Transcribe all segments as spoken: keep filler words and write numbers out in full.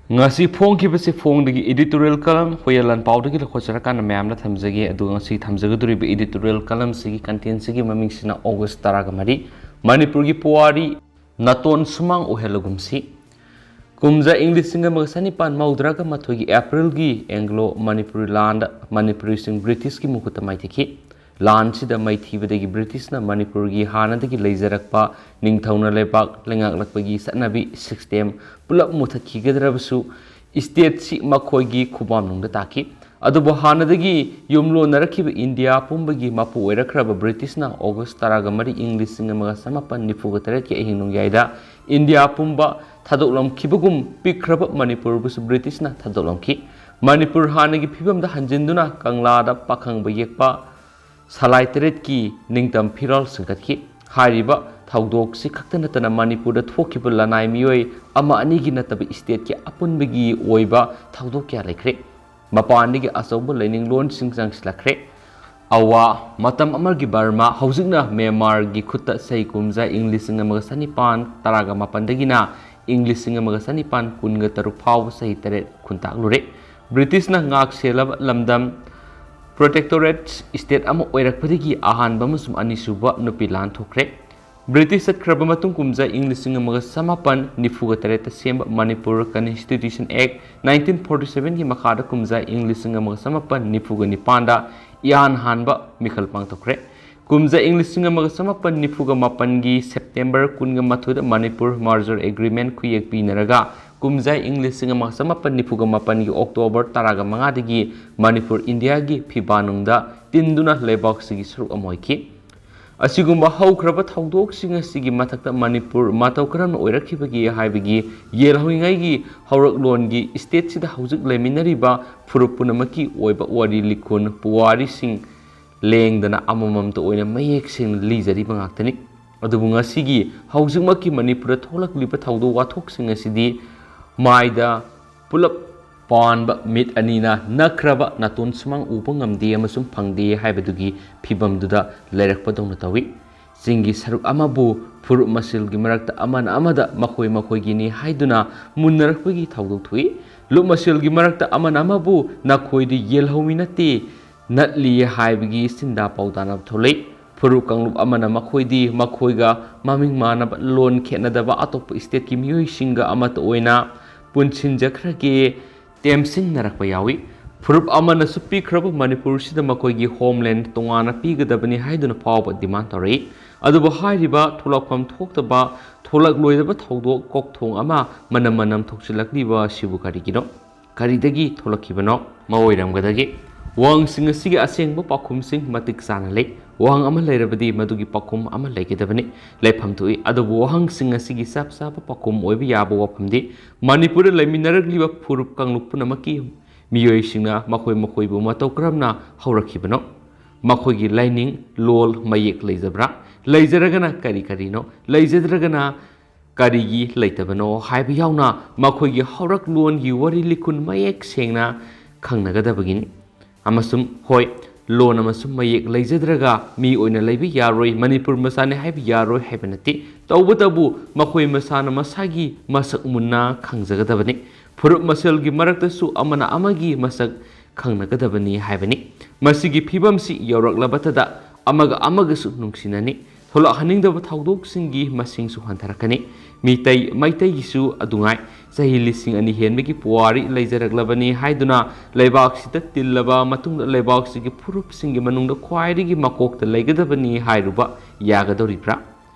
ꯉꯁꯤ ꯐꯣꯡꯈꯤꯕꯁꯤ ꯐꯣꯡꯗꯒꯤ editorial column Huiyen ꯂꯥꯟꯄꯥꯎꯗꯒꯤ ꯂꯧꯈꯠꯆꯔꯀꯥꯟꯗ ꯃꯌꯥꯝꯗ ꯊꯝꯖꯒꯦ꯫ ꯑꯗꯨꯒ ꯉꯁꯤ ꯊꯝꯖꯒꯗꯧꯔꯤꯕ editorial columnꯁꯤꯒꯤ contentꯁꯤꯒꯤ ꯃꯃꯤꯡꯁꯤꯅ ꯑꯣꯒꯁ ꯇꯔꯥꯒ ꯃꯔꯤ, ꯃꯅꯤꯄꯨꯔꯒꯤ ꯄꯨꯋꯥꯔꯤ ꯅꯥꯇꯣꯟ ꯁꯨꯃꯥꯡ ꯑꯣꯏꯍꯜꯂꯒꯨꯝꯁꯤ꯫ ꯀꯨꯝꯖꯥ ꯏꯪ ꯂꯤꯁꯤꯡ ꯑꯃꯒ ꯆꯅꯤꯄꯥꯟ ꯃꯧꯗ꯭ꯔꯥꯒ ꯃꯥꯊꯣꯏꯒꯤ ꯑꯦꯄ꯭ꯔꯤꯜꯒꯤ ꯑꯦꯡꯒ꯭ꯂꯣ ꯃꯅꯤꯄꯨꯔꯤ ꯂꯥꯟꯗ ꯃꯅꯤꯄꯨꯔꯤꯁꯤꯡ ꯕ꯭ꯔꯤꯇꯤꯁꯀꯤ ꯃꯈꯨꯠꯇ ꯃꯥꯏꯊꯤꯈꯤ꯫ ꯂꯥꯟꯁꯤꯗ ꯃꯥꯏꯊꯤꯕꯗꯒꯤ ꯕ꯭ꯔꯤꯇꯤꯁꯅ ꯃꯅꯤꯄꯨꯔꯒꯤ ꯍꯥꯟꯅꯗꯒꯤ ꯂꯩꯖꯔꯛꯄ ꯅꯤꯡꯊꯧꯅ ꯂꯩꯕꯥꯛ ꯂꯩꯉꯥꯛꯂꯛꯄꯒꯤ ꯆꯠꯅꯕꯤ system ꯄꯨꯂꯞ ꯃꯨꯊꯠꯈꯤꯒꯗ꯭ꯔꯕꯁꯨ stateꯁꯤ ꯃꯈꯣꯏꯒꯤ ꯈꯨꯕꯥꯝꯅꯨꯡꯗ ꯇꯥꯈꯤ꯫ ꯑꯗꯨꯕꯨ ꯍꯥꯟꯅꯗꯒꯤ ꯌꯨꯝꯂꯣꯟꯅꯔꯛꯈꯤꯕ ꯏꯟꯗꯤꯌꯥ ꯄꯨꯝꯕꯒꯤ ꯃꯄꯨ ꯑꯣꯏꯔꯛꯈ꯭ꯔꯕ ꯕ꯭ꯔꯤꯇꯤꯁꯅ ꯑꯣꯒꯁ ꯇꯔꯥꯒ ꯃꯔꯤ ꯏꯪ ꯂꯤꯁꯤꯡ ꯑꯃꯒ ꯆꯃꯥꯄꯟ ꯅꯤꯐꯨꯒ ꯇꯔꯦꯠꯀꯤ ꯑꯍꯤꯡ ꯅꯣꯡꯌꯥꯏꯗ ꯏꯟꯗꯤꯌꯥ ꯄꯨꯝꯕ ꯊꯥꯗꯣꯛꯂꯝꯈꯤꯕꯒꯨꯝ ꯄꯤꯛꯈ꯭ꯔꯕ ꯃꯅꯤꯄꯨꯔꯕꯨꯁꯨ ꯕ꯭ꯔꯤꯇꯤꯁꯅ ꯊꯥꯗꯣꯛꯂꯝꯈꯤ꯫ ꯃꯅꯤꯄꯨꯔ ꯍꯥꯟꯅꯒꯤ ꯐꯤꯕꯝꯗ ꯍꯟꯖꯤꯟꯗꯨꯅ ꯀꯪꯂꯥꯗ ꯄꯥꯈꯪꯕ ꯌꯦꯛꯄ ꯁꯂꯥꯏ ꯇꯔꯦꯠꯀꯤ ꯅꯤꯡꯇꯝ ꯐꯤꯔꯥꯜ ꯁꯤꯡꯒꯠꯈꯤ꯫ ꯍꯥꯏꯔꯤꯕ ꯊꯧꯗꯣꯛꯁꯤ ꯈꯛꯇ ꯅꯠꯇꯅ ꯃꯅꯤꯄꯨꯔꯗ ꯊꯣꯛꯈꯤꯕ ꯂꯅꯥꯏ ꯃꯤꯑꯣꯏ ꯑꯃ ꯑꯅꯤꯒꯤ ꯅꯠꯇꯕ stateꯀꯤ ꯑꯄꯨꯟꯕꯒꯤ ꯑꯣꯏꯕ ꯊꯧꯗꯣꯛ ꯀꯌꯥ ꯂꯩꯈ꯭ꯔꯦ꯫ ꯃꯄꯥꯟꯗꯒꯤ ꯑꯆꯧꯕ ꯂꯥꯏꯅꯤꯡꯂꯣꯟꯁꯤꯡ ꯆꯪꯁꯤꯜꯂꯛꯈ꯭ꯔꯦ꯫ ꯑꯋꯥ ꯃꯇꯝ ꯑꯃꯒꯤ ꯕꯔꯃꯥ, ꯍꯧꯖꯤꯛꯅ ꯃ꯭ꯌꯥꯟꯃꯥꯔꯒꯤ ꯈꯨꯠꯇ ꯆꯍꯤ ꯀꯨꯝꯖꯥ ꯏꯪ ꯂꯤꯁꯤꯡ ꯑꯃꯒ ꯆꯅꯤꯄꯥꯟ ꯇꯔꯥꯒ ꯃꯥꯄꯟꯗꯒꯤꯅ ꯏꯪ ꯂꯤꯁꯤꯡ ꯑꯃꯒ ꯆꯅꯤꯄꯥꯟ ꯀꯨꯟꯒ ꯇꯔꯨꯛ ꯐꯥꯎꯕ ꯆꯍꯤ ꯇꯔꯦꯠ ꯈꯨꯟꯇꯥꯛꯂꯨꯔꯦ꯫ ꯕ꯭ꯔꯤꯇꯤꯁꯅ ꯉꯥꯛ ꯁꯦꯜꯂꯕ ꯂꯝꯗꯝ protectorate state ꯑꯃ ꯑꯣꯏꯔꯛꯄꯗꯒꯤ ꯑꯍꯥꯟꯕ ꯑꯃꯁꯨꯡ ꯑꯅꯤꯁꯨꯕ ꯅꯨꯄꯤ ꯂꯥꯟ ꯊꯣꯛꯈ꯭ꯔꯦ꯫ ꯕ꯭ꯔꯤꯇꯤꯁ ꯆꯠꯈ꯭ꯔꯕ ꯃꯇꯨꯡ ꯀꯨꯝꯖꯥ ꯏꯪ ꯂꯤꯁꯤꯡ ꯑꯃꯒ ꯆꯃꯥꯄꯟ ꯅꯤꯐꯨꯒ ꯇꯔꯦꯠꯇ ꯁꯦꯝꯕ Manipur Constitution Act nineteen forty sevenꯒꯤ ꯃꯈꯥꯗ ꯀꯨꯝꯖꯥ ꯏꯪ ꯂꯤꯁꯤꯡ ꯑꯃꯒ ꯆꯃꯥꯄꯟ ꯅꯤꯐꯨꯒ ꯅꯤꯄꯥꯟꯗ ꯏꯍꯥꯟ ꯍꯥꯟꯕ ꯃꯤꯈꯜ ꯄꯥꯡꯊꯣꯛꯈ꯭ꯔꯦ꯫ ꯀꯨꯝꯖꯥ ꯏꯪ ꯂꯤꯁꯤꯡ ꯑꯃꯒ ꯆꯃꯥꯄꯟ ꯅꯤꯐꯨꯒ ꯃꯥꯄꯟꯒꯤ ꯁꯦꯞꯇꯦꯝꯕꯔ ꯀꯨꯟꯒ ꯃꯥꯊꯣꯏꯗ ꯃꯅꯤꯄꯨꯔ merger agreement ꯈꯨꯌꯦꯛ ꯄꯤꯅꯔꯒ ꯀꯨꯝꯖꯥ ꯏꯪ ꯂꯤꯁꯤꯡ ꯑꯃꯒ ꯆꯃꯥꯄꯟ ꯅꯤꯐꯨꯒ ꯃꯥꯄꯟꯒꯤ ꯑꯣꯛꯇꯣꯕꯔ ꯇꯔꯥꯒ ꯃꯉꯥꯗꯒꯤ ꯃꯅꯤꯄꯨꯔ ꯏꯟꯗꯤꯌꯥꯒꯤ ꯐꯤꯕꯥꯅꯨꯡꯗ ꯇꯤꯟꯗꯨꯅ ꯂꯩꯕꯥꯛꯁꯤꯒꯤ ꯁꯔꯨꯛ ꯑꯃ ꯑꯣꯏꯈꯤ꯫ ꯑꯁꯤꯒꯨꯝꯕ ꯍꯧꯈ꯭ꯔꯕ ꯊꯧꯗꯣꯛꯁꯤꯡ ꯑꯁꯤꯒꯤ ꯃꯊꯛꯇ ꯃꯅꯤꯄꯨꯔ ꯃꯇꯧ ꯀꯔꯝꯅ ꯑꯣꯏꯔꯛꯈꯤꯕꯒꯦ ꯍꯥꯏꯕꯒꯤ ꯌꯦꯜꯍꯧꯔꯤꯉꯩꯒꯤ ꯍꯧꯔꯛꯂꯣꯟꯒꯤ stateꯁꯤꯗ ꯍꯧꯖꯤꯛ ꯂꯩꯃꯤꯟꯅꯔꯤꯕ ꯐꯨꯔꯨꯞ ꯄꯨꯝꯅꯃꯛꯀꯤ ꯑꯣꯏꯕ ꯋꯥꯔꯤ ꯂꯤꯈꯨꯟ ꯄꯨꯋꯥꯔꯤꯁꯤꯡ ꯂꯦꯡꯗꯅ ꯑꯃꯃꯝꯇ ꯑꯣꯏꯅ ꯃꯌꯦꯛ ꯁꯦꯡꯅ ꯂꯤꯖꯔꯤꯕ ꯉꯥꯛꯇꯅꯤ꯫ ꯑꯗꯨꯕꯨ ꯉꯁꯤꯒꯤ ꯍꯧꯖꯤꯛꯃꯛꯀꯤ ꯃꯅꯤꯄꯨꯔꯗ ꯊꯣꯛꯂꯛꯂꯤꯕ ꯊꯧꯗꯣꯛ ꯋꯥꯊꯣꯛꯁꯤꯡ ꯑꯁꯤꯗꯤ ꯃꯥꯏꯗ ꯄꯨꯂꯞ ꯄꯥꯟꯕ ꯃꯤꯠ ꯑꯅꯤꯅ ꯅꯛꯈ꯭ꯔꯕ ꯅꯥꯇꯣꯟ ꯁꯨꯃꯥꯡ ꯎꯕ ꯉꯝꯗꯦ ꯑꯃꯁꯨꯡ ꯐꯪꯗꯦ ꯍꯥꯏꯕꯗꯨꯒꯤ ꯐꯤꯕꯝꯗꯨꯗ ꯂꯩꯔꯛꯄꯗꯧꯅ ꯇꯧꯏ꯫ ꯆꯤꯡꯒꯤ ꯁꯔꯨꯛ ꯑꯃꯕꯨ ꯐꯨꯔꯨꯞ ꯃꯁꯦꯜꯒꯤ ꯃꯔꯛꯇ ꯑꯃꯅ ꯑꯃꯗ ꯃꯈꯣꯏ ꯃꯈꯣꯏꯒꯤꯅꯤ ꯍꯥꯏꯗꯨꯅ ꯃꯨꯟꯅꯔꯛꯄꯒꯤ ꯊꯧꯗꯣꯛ ꯊꯣꯛꯏ꯫ ꯂꯨꯞ ꯃꯁꯦꯜꯒꯤ ꯃꯔꯛꯇ ꯑꯃꯅ ꯑꯃꯕꯨ "ꯅꯈꯣꯏꯗꯤ ꯌꯦꯜꯍꯧꯃꯤ ꯅꯠꯇꯦ, ꯅꯠꯂꯤ" ꯍꯥꯏꯕꯒꯤ ꯁꯤꯟꯗꯥ ꯄꯥꯎꯗꯥꯅꯕ ꯊꯣꯛꯂꯛꯏ꯫ ꯐꯨꯔꯨꯞ ꯀꯥꯡꯂꯨꯞ ꯑꯃꯅ ꯃꯈꯣꯏꯗꯤ ꯃꯈꯣꯏꯒ ꯃꯃꯤꯡ ꯃꯥꯟꯅꯕ, ꯂꯣꯟ ꯈꯦꯠꯅꯗꯕ ꯑꯇꯣꯞꯄ state ꯀꯤ ꯃꯤꯑꯣꯏꯁꯤꯡꯒ ꯑꯃꯠꯇ ꯑꯣꯏꯅ ꯄꯨꯟꯁꯤꯟꯖꯈ꯭ꯔꯒꯦ ꯇꯦꯝꯁꯤꯟꯅꯔꯛꯄ ꯌꯥꯎꯏ꯫ ꯐꯨꯔꯨꯞ ꯑꯃꯅꯁꯨ ꯄꯤꯛꯈ꯭ꯔꯕ ꯃꯅꯤꯄꯨꯔꯁꯤꯗ ꯃꯈꯣꯏꯒꯤ homeland ꯇꯣꯉꯥꯟꯅ ꯄꯤꯒꯗꯕꯅꯤ ꯍꯥꯏꯗꯨꯅ ꯐꯥꯎꯕ demand ꯇꯧꯔꯛꯏ꯫ ꯑꯗꯨꯕꯨ ꯍꯥꯏꯔꯤꯕ ꯊꯣꯛꯂꯛꯐꯝ ꯊꯣꯛꯇꯕ, ꯊꯣꯛꯂꯛꯂꯣꯏꯗꯕ ꯊꯧꯗꯣꯛ ꯀꯣꯛꯊꯣꯡ ꯑꯃ ꯃꯅꯝ ꯃꯅꯝ ꯊꯣꯛꯆꯤꯜꯂꯛꯂꯤꯕ ꯑꯁꯤꯕꯨ ꯀꯔꯤꯒꯤꯅꯣ? ꯀꯔꯤꯗꯒꯤ ꯊꯣꯛꯂꯛꯈꯤꯕꯅꯣ? ꯃꯑꯣꯏꯔꯝꯒꯗꯒꯦ? ꯋꯥꯍꯪꯁꯤꯡ ꯑꯁꯤꯒꯤ ꯑꯁꯦꯡꯕ ꯄꯥꯎꯈꯨꯝꯁꯤꯡ ꯃꯇꯤꯛ ꯆꯥꯅ ꯂꯩ꯫ ꯋꯥꯍꯪ ꯑꯃ ꯂꯩꯔꯕꯗꯤ ꯃꯗꯨꯒꯤ ꯄꯥꯎꯈꯨꯝ ꯑꯃ ꯂꯩꯒꯗꯕꯅꯤ꯫ ꯂꯩꯐꯝ ꯊꯣꯛꯏ꯫ ꯑꯗꯨꯕꯨ ꯋꯥꯍꯪꯁꯤꯡ ꯑꯁꯤꯒꯤ ꯆꯞ ꯆꯥꯕ ꯄꯥꯎꯈꯨꯝ ꯑꯣꯏꯕ ꯌꯥꯕ ꯋꯥꯐꯝꯗꯤ ꯃꯅꯤꯄꯨꯔꯗ ꯂꯩꯃꯤꯟꯅꯔꯛꯂꯤꯕ ꯐꯨꯔꯨꯞ ꯀꯥꯡꯂꯨꯞ ꯄꯨꯝꯅꯃꯛꯀꯤ ꯃꯤꯑꯣꯏꯁꯤꯡꯅ ꯃꯈꯣꯏ ꯃꯈꯣꯏꯕꯨ ꯃꯇꯧ ꯀꯔꯝꯅ ꯍꯧꯔꯛꯈꯤꯕꯅꯣ? ꯃꯈꯣꯏꯒꯤ ꯂꯥꯏꯅꯤꯡ, ꯂꯣꯜ, ꯃꯌꯦꯛ ꯂꯩꯖꯕ꯭ꯔꯥ? ꯂꯩꯖꯔꯒꯅ ꯀꯔꯤ ꯀꯔꯤꯅꯣ? ꯂꯩꯖꯗ꯭ꯔꯒꯅ ꯀꯔꯤꯒꯤ ꯂꯩꯇꯕꯅꯣ ꯍꯥꯏꯕ ꯌꯥꯎꯅ ꯃꯈꯣꯏꯒꯤ ꯍꯧꯔꯛꯂꯣꯟꯒꯤ ꯋꯥꯔꯤ ꯂꯤꯈꯨꯟ ꯃꯌꯦꯛ ꯁꯦꯡꯅ ꯈꯪꯅꯒꯗꯕꯒꯤꯅꯤ꯫ ꯑꯃꯁꯨꯡ ꯍꯣꯏ, ꯂꯣꯟ ꯑꯃꯁꯨꯡ ꯃꯌꯦꯛ ꯂꯩꯖꯗ꯭ꯔꯒ ꯃꯤ ꯑꯣꯏꯅ ꯂꯩꯕ ꯌꯥꯔꯣꯏ, ꯃꯅꯤꯄꯨꯔ ꯃꯆꯥꯅꯤ ꯍꯥꯏꯕ ꯌꯥꯔꯣꯏ ꯍꯥꯏꯕ ꯅꯠꯇꯦ꯫ ꯇꯧꯕꯇꯕꯨ ꯃꯈꯣꯏ ꯃꯁꯥꯅ ꯃꯁꯥꯒꯤ ꯃꯁꯛ ꯃꯨꯟꯅ ꯈꯪꯖꯒꯗꯕꯅꯤ꯫ ꯐꯨꯔꯨꯞ ꯃꯁꯦꯜꯒꯤ ꯃꯔꯛꯇꯁꯨ ꯑꯃꯅ ꯑꯃꯒꯤ ꯃꯁꯛ ꯈꯪꯅꯒꯗꯕꯅꯤ ꯍꯥꯏꯕꯅꯤ꯫ ꯃꯁꯤꯒꯤ ꯐꯤꯕꯝꯁꯤ ꯌꯧꯔꯛꯂꯕꯇꯗ ꯑꯃꯒ ꯑꯃꯒꯁꯨ ꯅꯨꯡꯁꯤꯅꯅꯤ꯫ ꯊꯣꯛꯂꯛꯍꯟꯅꯤꯡꯗꯕ ꯊꯧꯗꯣꯛꯁꯤꯡꯒꯤ ꯃꯁꯤꯡꯁꯨ ꯍꯟꯊꯔꯛꯀꯅꯤ꯫ ꯃꯤꯇꯩ ꯃꯩꯇꯩꯒꯤꯁꯨ ꯑꯗꯨꯉꯥꯏ꯫ ꯆꯍꯤ ꯂꯤꯁꯤꯡ ꯑꯅꯤ ꯍꯦꯟꯕꯒꯤ ꯄꯨꯋꯥꯔꯤ ꯂꯩꯖꯔꯛꯂꯕꯅꯤ ꯍꯥꯏꯗꯨꯅ ꯂꯩꯕꯥꯛꯁꯤꯗ ꯇꯤꯜꯂꯕ ꯃꯇꯨꯡꯗ ꯂꯩꯕꯥꯛꯁꯤꯒꯤ ꯐꯨꯔꯨꯞꯁꯤꯡꯒꯤ ꯃꯅꯨꯡꯗ ꯈ꯭ꯋꯥꯏꯗꯒꯤ ꯃꯀꯣꯛꯇ ꯂꯩꯒꯗꯕꯅꯤ ꯍꯥꯏꯔꯨꯕ ꯌꯥꯒꯗꯧꯔꯤꯕ꯭ꯔꯥ?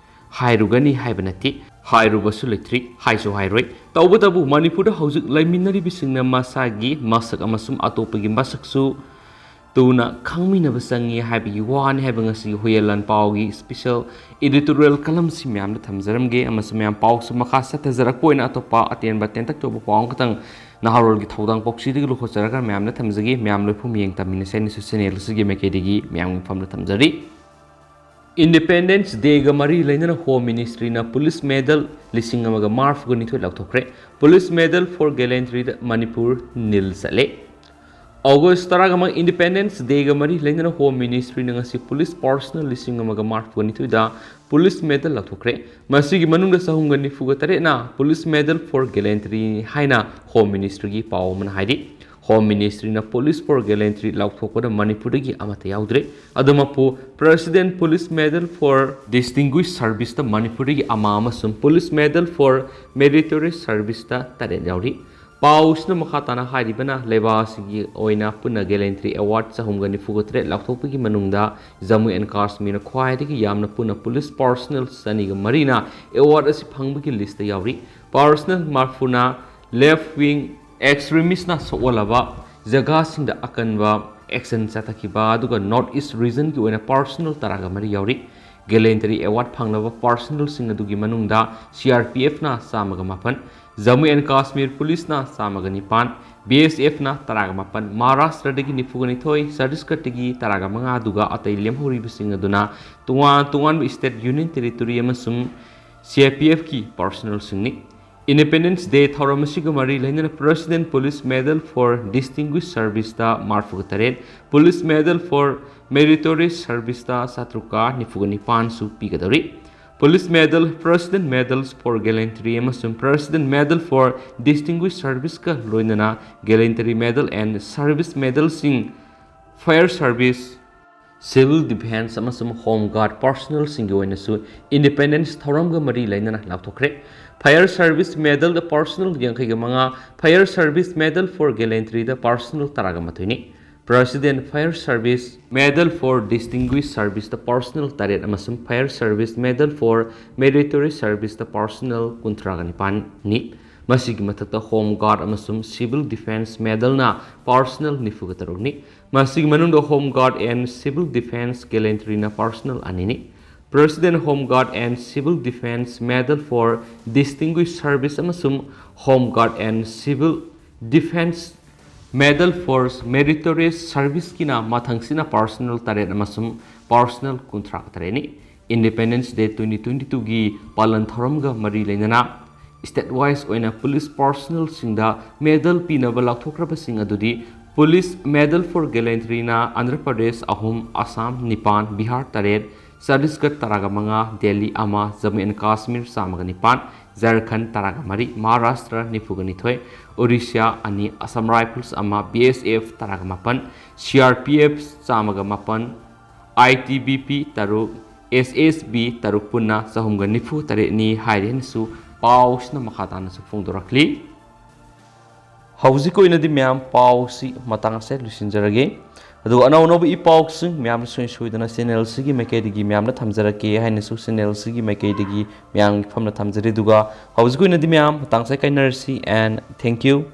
ꯍꯥꯏꯔꯨꯒꯅꯤ ꯍꯥꯏꯕ ꯅꯠꯇꯦ, ꯍꯥꯏꯔꯨꯕꯁꯨ ꯂꯩꯇ꯭ꯔꯤ, ꯍꯥꯏꯁꯨ ꯍꯥꯏꯔꯣꯏ꯫ ꯇꯧꯕꯇꯕꯨ ꯃꯅꯤꯄꯨꯔꯗ ꯍꯧꯖꯤꯛ ꯂꯩꯃꯤꯟꯅꯔꯤꯕꯁꯤꯡꯅ ꯃꯁꯥꯒꯤ ꯃꯁꯛ ꯑꯃꯁꯨꯡ ꯑꯇꯣꯞꯄꯒꯤ ꯃꯁꯛꯁꯨ ꯇꯨꯅ ꯈꯪꯃꯤꯟꯅꯕ ꯆꯪꯉꯤ ꯍꯥꯏꯕꯒꯤ ꯋꯥꯅꯤ ꯍꯥꯏꯕ ꯉꯁꯤꯒꯤ ꯍꯨꯌꯦꯟ ꯂꯥꯟꯄꯥꯎꯒꯤ special editorial column ꯁꯤ ꯃꯌꯥꯝꯗ ꯊꯝꯖꯔꯝꯒꯦ꯫ ꯑꯃꯁꯨꯡ ꯃꯌꯥꯝ ꯄꯥꯎꯁꯨ ꯃꯈꯥ ꯆꯠꯊꯖꯔꯛꯄ ꯑꯣꯏꯅ ꯑꯇꯣꯞꯄ ꯑꯇꯦꯟꯕ ꯇꯦꯟꯇꯛ ꯇꯧꯕ ꯄꯥꯎ ꯑꯃꯈꯛꯇꯪ ꯅꯍꯥꯔꯣꯜꯒꯤ ꯊꯧꯗꯥꯡ ꯄꯥꯎꯆꯦꯗꯒꯤ ꯂꯧꯈꯠꯆꯔꯒ ꯃꯌꯥꯝꯗ ꯊꯝꯖꯒꯦ꯫ ꯃꯌꯥꯝ ꯂꯣꯏꯐꯨ ꯃꯤꯠꯌꯦꯡ ꯇꯝꯃꯤꯟꯅꯁꯦ ꯍꯥꯏꯅꯁꯨ channel ꯑꯁꯤꯒꯤ ꯃꯥꯏꯀꯩꯗꯒꯤ ꯃꯌꯥꯝꯒꯤ ꯃꯐꯝꯗ ꯊꯝꯖꯔꯤ꯫ Independence Day ꯒ ꯃꯔꯤ ꯂꯩꯅꯅ Home Ministry ꯅ police medal ꯂꯤꯁꯤꯡ ꯑꯃꯒ ꯃꯔꯤꯐꯨꯒ ꯅꯤꯊꯣꯏ ꯂꯧꯊꯣꯛꯈ꯭ꯔꯦ꯫ Police Medal for Gallantry ꯗ ꯃꯅꯤꯄꯨꯔ ꯅꯤꯜ ꯆꯠꯂꯦ꯫ ꯑꯣꯒꯁ ꯇꯔꯥꯃꯉꯥ Independence Day ꯒ ꯃꯔꯤ ꯂꯩꯅꯅ Home Ministry ꯅ ꯉꯁꯤ police personnel ꯂꯤꯁꯤꯡ ꯑꯃꯒ ꯃꯔꯤꯐꯨꯅꯤꯊꯣꯏꯗ police medal ꯂꯥꯎꯊꯣꯛꯈ꯭ꯔꯦ꯫ ꯃꯁꯤꯒꯤ ꯃꯅꯨꯡꯗ ꯆꯍꯨꯝꯒ ꯅꯤꯐꯨꯒ ꯇꯔꯦꯠꯅ Police Medal for Gallantry ꯅꯤ ꯍꯥꯏꯅ Home Ministry ꯒꯤ ꯄꯥꯎ ꯑꯃꯅ ꯍꯥꯏꯔꯤ꯫ Home Ministry ꯅ Police for Gallantry ꯂꯥꯎꯊꯣꯛꯄꯗ ꯃꯅꯤꯄꯨꯔꯗꯒꯤ ꯑꯃꯠꯇ ꯌꯥꯎꯗ꯭ꯔꯦ꯫ ꯑꯗꯨꯃꯛꯄꯨ, President Police Medal for Distinguished Service ꯇ ꯃꯅꯤꯄꯨꯔꯗꯒꯤ ꯑꯃ ꯑꯃꯁꯨꯡ Police Medal for Meritorious Service ꯇ ꯇꯔꯦꯠ ꯌꯥꯎꯔꯤ꯫ ꯄꯥꯎꯁꯤꯅ ꯃꯈꯥ ꯇꯥꯅ ꯍꯥꯏꯔꯤꯕꯅ, ꯂꯩꯕꯥꯛ ꯑꯁꯤꯒꯤ ꯑꯣꯏꯅ ꯄꯨꯟꯅ Gallantry Award ꯆꯍꯨꯝꯒ ꯅꯤꯐꯨꯒ ꯇꯔꯦꯠ ꯂꯥꯎꯊꯣꯛꯄꯒꯤ ꯃꯅꯨꯡꯗ ꯖꯝꯃꯨ ꯑꯦꯟ ꯀꯥꯁꯃꯤꯔꯅ ꯈ꯭ꯋꯥꯏꯗꯒꯤ ꯌꯥꯝꯅ ꯄꯨꯟꯅ police personnel ꯆꯅꯤꯒ ꯃꯔꯤꯅ award ꯑꯁꯤ ꯐꯪꯕꯒꯤ list ꯇ ꯌꯥꯎꯔꯤ꯫ Personnel ꯃꯔꯤꯐꯨꯅ left wing extremist ꯅ ꯁꯣꯛꯍꯜꯂꯕ ꯖꯒꯥꯁꯤꯡꯗ ꯑꯀꯟꯕ action ꯆꯠꯊꯈꯤꯕ, ꯑꯗꯨꯒ North East Region ꯒꯤ ꯑꯣꯏꯅ personnel ꯇꯔꯥꯒ ꯃꯔꯤ ꯌꯥꯎꯔꯤ꯫ Gallantry Award ꯐꯪꯂꯕ personnel ꯁꯤꯡ ꯑꯗꯨꯒꯤ ꯃꯅꯨꯡꯗ C R P F ꯅ ꯆꯥꯝꯃꯒ ꯃꯥꯄꯟ, ꯖꯝꯃꯨ ꯑꯦꯟ ꯀꯥꯁꯃꯤꯔ Police ꯅ ꯆꯥꯝꯃꯒ ꯅꯤꯄꯥꯟ, B S F ꯅ ꯇꯔꯥꯒ ꯃꯥꯄꯟ, ꯃꯍꯥꯔꯥꯁꯇ꯭ꯔꯗꯒꯤ ꯅꯤꯐꯨꯒ ꯅꯤꯊꯣꯏ, ꯆꯇꯤꯁꯒꯔꯗꯒꯤ ꯇꯔꯥꯒ ꯃꯉꯥ, ꯑꯗꯨꯒ ꯑꯇꯩ ꯂꯦꯝꯍꯧꯔꯤꯕꯁꯤꯡ ꯑꯗꯨꯅ ꯇꯣꯉꯥꯟ ꯇꯣꯉꯥꯟꯕ state, union territory ꯑꯃꯁꯨꯡ C I P F ꯀꯤ personnel ꯁꯤꯡꯅꯤ꯫ Independence Day ꯊꯧꯔꯝ ꯑꯁꯤꯒ ꯃꯔꯤ ꯂꯩꯅꯅ President Police Medal for Distinguished Service ꯇ ꯃꯔꯤꯐꯨꯒ ꯇꯔꯦꯠ, Police Medal for Meritorious Service ꯇ ꯆꯥꯇ꯭ꯔꯨꯛꯀ ꯅꯤꯐꯨꯒ ꯅꯤꯄꯥꯟꯁꯨ ꯄꯤꯒꯗꯧꯔꯤ꯫ Police Medal, President Medals for Gallantry ꯑꯃꯁꯨꯡ President Medal for Distinguished Service ꯀ ꯂꯣꯏꯅꯅ Gallantry Medal and Service Medal ꯁꯤꯡ Fire Service, Civil Defense ꯑꯃꯁꯨꯡ Home Guard personnel ꯁꯤꯡꯒꯤ ꯑꯣꯏꯅꯁꯨ Independence ꯊꯧꯔꯝꯒ ꯃꯔꯤ ꯂꯩꯅꯅ ꯂꯥꯎꯊꯣꯛꯈ꯭ꯔꯦ꯫ Fire Service Medal ꯗ personnel ꯌꯥꯡꯈꯩꯒ ꯃꯉꯥ, Fire Service Medal for Gallantry the personnel ꯇꯔꯥꯒ ꯃꯥꯊꯣꯏꯅꯤ꯫ President Fire Service Medal for Distinguished Service ꯇ personnel ꯇꯔꯦꯠ ꯑꯃꯁꯨꯡ Fire Service Medal for Meritorious Service ꯇ personnel ꯀꯨꯟꯊ꯭ꯔꯥꯒ ꯅꯤꯄꯥꯟꯅꯤ꯫ ꯃꯁꯤꯒꯤ ꯃꯊꯛꯇ Home Guard ꯑꯃꯁꯨꯡ Civil Defense Medal ꯅ personnel ꯅꯤꯐꯨꯒ ꯇꯔꯨꯛꯅꯤ꯫ ꯃꯁꯤꯒꯤ ꯃꯅꯨꯡꯗ Home Guard and Civil Defense Gallantry ꯅ personnel ꯑꯅꯤꯅꯤ꯫ President Home Guard and Civil Defense Medal for Distinguished Service ꯑꯃꯁꯨꯡ Home Guard and Civil Defense Medal for Meritorious Service ꯀꯤꯅ ꯃꯊꯪꯁꯤꯅ personnel ꯇꯔꯦꯠ ꯑꯃꯁꯨꯡ personnel ꯀꯨꯟꯊ꯭ꯔꯥꯒ ꯇꯔꯦꯠꯅꯤ꯫ Independence Day twenty twenty-two ꯒꯤ ꯄꯥꯂꯟ ꯊꯧꯔꯝꯒ ꯃꯔꯤ ꯂꯩꯅꯅ state wise ꯑꯣꯏꯅ police personnel ꯁꯤꯡꯗ medal ꯄꯤꯅꯕ ꯂꯥꯎꯊꯣꯛꯈ꯭ꯔꯕꯁꯤꯡ ꯑꯗꯨꯗꯤ Police Medal for Gallantryꯅ Andhra Pradesh ꯑꯍꯨꯝ, ꯑꯁꯥꯝ ꯅꯤꯄꯥꯟ, ꯕꯤꯍꯥꯔ ꯇꯔꯦꯠ, ꯆꯇꯤꯁꯒꯔ ꯇꯔꯥꯒ ꯃꯉꯥ, ꯗꯦꯜꯂꯤ ꯑꯃ, ꯖꯝꯃꯨ ꯑꯦꯟ ꯀꯥꯁꯃꯤꯔ ꯆꯥꯝꯃꯒ ꯅꯤꯄꯥꯟ, ꯖꯔꯈꯟ ꯇꯔꯥꯒ ꯃꯔꯤ, ꯃꯍꯥꯔꯥꯁꯇ꯭ꯔ ꯅꯤꯐꯨꯒ ꯅꯤꯊꯣꯏ, ꯑꯣꯔꯤꯁꯥ ꯑꯅꯤ, ꯑꯁꯥꯝ ꯔꯥꯏꯐꯜꯁ ꯑꯃ, ꯕꯤ ꯑꯦꯁ ꯑꯦꯐ ꯇꯔꯥꯒ ꯃꯥꯄꯟ, ꯁꯤ ꯑꯥꯔ ꯄꯤ ꯑꯦꯐ ꯆꯥꯝꯃꯒ ꯃꯥꯄꯟ, ꯑꯥꯏ ꯇꯤ ꯕꯤ ꯄꯤ ꯇꯔꯨꯛ, ꯑꯦꯁ ꯑꯦꯁ ꯕꯤ ꯇꯔꯨꯛ ꯄꯨꯟꯅ ꯆꯍꯨꯝꯒ ꯅꯤꯐꯨ ꯇꯔꯦꯠꯅꯤ ꯍꯥꯏꯔꯦ ꯍꯥꯏꯅꯁꯨ ꯄꯥꯎꯁꯤꯅ ꯃꯈꯥ ꯇꯥꯅꯁꯨ ꯐꯣꯡꯗꯣꯔꯛꯂꯤ꯫ ꯍꯧꯖꯤꯛꯀꯤ ꯑꯣꯏꯅꯗꯤ ꯃꯌꯥꯝ ꯄꯥꯎꯁꯤ ꯃꯇꯥꯡ ꯑꯁꯦ ꯂꯣꯏꯁꯤꯟꯖꯔꯒꯦ꯫ ꯑꯗꯨꯒ ꯑꯅꯧ ꯑꯅꯧꯕ ꯏ ꯄꯥꯎꯁꯤꯡ ꯃꯌꯥꯝꯅ ꯁꯣꯏ ꯁꯣꯏꯗꯅ ꯆꯦꯅꯦꯜꯁꯤꯒꯤ ꯃꯥꯏꯀꯩꯗꯒꯤ ꯃꯌꯥꯝꯅ ꯊꯝꯖꯔꯛꯀꯦ ꯍꯥꯏꯅꯁꯨ ꯆꯦꯅꯦꯜꯁꯤꯒꯤ ꯃꯥꯏꯀꯩꯗꯒꯤ ꯃꯌꯥꯝꯒꯤ ꯐꯝꯅ ꯊꯝꯖꯔꯤ꯫ ꯑꯗꯨꯒ ꯍꯧꯖꯤꯛꯀꯤ ꯑꯣꯏꯅꯗꯤ ꯃꯌꯥꯝ ꯃꯇꯥꯡ ꯑꯁꯦ ꯀꯥꯏꯅꯔꯁꯤ, and thank you꯫